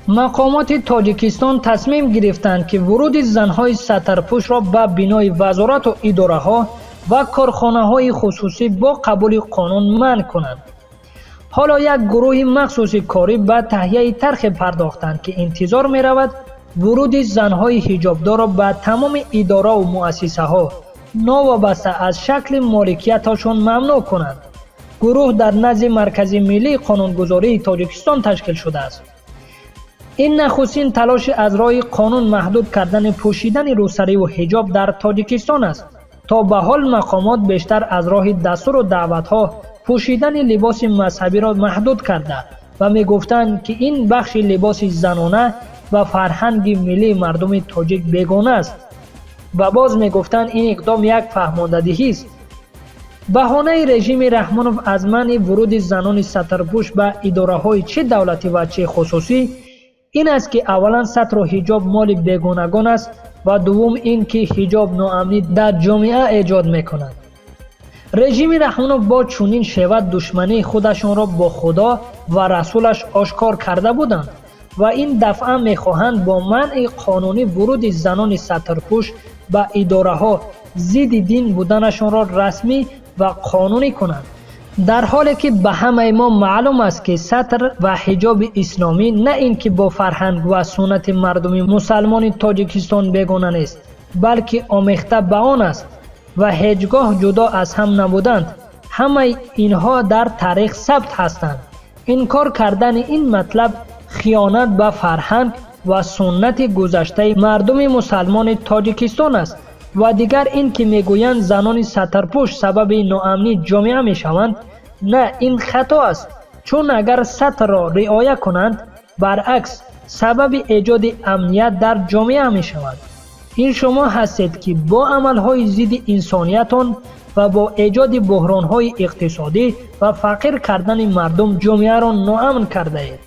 Мақомоти Тоҷикистон тасмим гирифтанд, ки вуруди занҳои сатрпӯшро ба бинои вазорату идораҳо ва корхонаҳои хусусӣ бо қабули қонун манъ кунанд. Ҳоло як гурӯҳи махсуси корӣ ба таҳияи тарҳе пардохтанд, ки интизор меравад вуруди занҳои ҳиҷобдорро ба тамоми идораву муассисаҳо новобаста аз шакли моликияташон мамнӯъ кунанд. Гурӯҳ дар назди Маркази миллии қонунгузории Тоҷикистон ташкил шудааст. Ин нахустин талоши аз роҳи қонун маҳдуд кардани пӯшидани рӯсариву ҳиҷоб дар Тоҷикистон аст. То ба ҳол мақомот бештар аз роҳи дастуру даъватҳо пӯшидани либоси мазҳабиро маҳдуд карда ва мегуфтанд, ки ин бахши либоси занона ба фарҳанги миллии мардуми тоҷик бегона аст, ва боз мегуфтанд, ин иқдом як фаҳмондадиҳист. Баҳонаи режими Раҳмонов аз манъи вуруди занони сатрпӯш ба идораҳои чӣ давлатӣ ва чӣ хусусӣ ин аст, ки аввалан сатру ҳиҷоб моли бегонагон аст ва дуввум ин ки ҳиҷоб ноамнӣ дар ҷомеа эҷод мекунад. Режими Раҳмонов бо чунин шева душмании худашонро бо Худо ва расулаш ошкор карда буданд ва ин дафъа мехоҳанд бо манъи қонунӣ вуруди занони сатрпӯш ба идораҳо зидди дин буданашонро расмӣ ва қонунӣ кунанд, дар ҳоле ки ба ҳамаи мо маълум аст, ки сатр ва ҳиҷоби исломӣ на ин ки бо фарҳанг ва суннати мардуми мусалмони Тоҷикистон бегона нест, балки омехта ба он аст ва ҳеҷ гоҳ ҷудо аз ҳам набуданд. Ҳамаи инҳо дар таърих сабт ҳастанд. Инкор кардани ин матлаб хиёнат ба фарҳанг ва суннати гузаштаи мардуми мусалмони Тоҷикистон аст. Ва дигар ин ки мегӯянд, занони сатрпӯш сабаби ноамнии ҷомеа мешаванд. На, ин хато аст, чун агар сатрро риоя кунанд, баръакс, сабаби эҷоди амният дар ҷомеа мешаванд. Ин шумо ҳастед, ки бо амалҳои зидди инсониятон ва бо эҷоди буҳронҳои иқтисодӣ ва фақир кардани мардум ҷомеаро ноамн кардаед.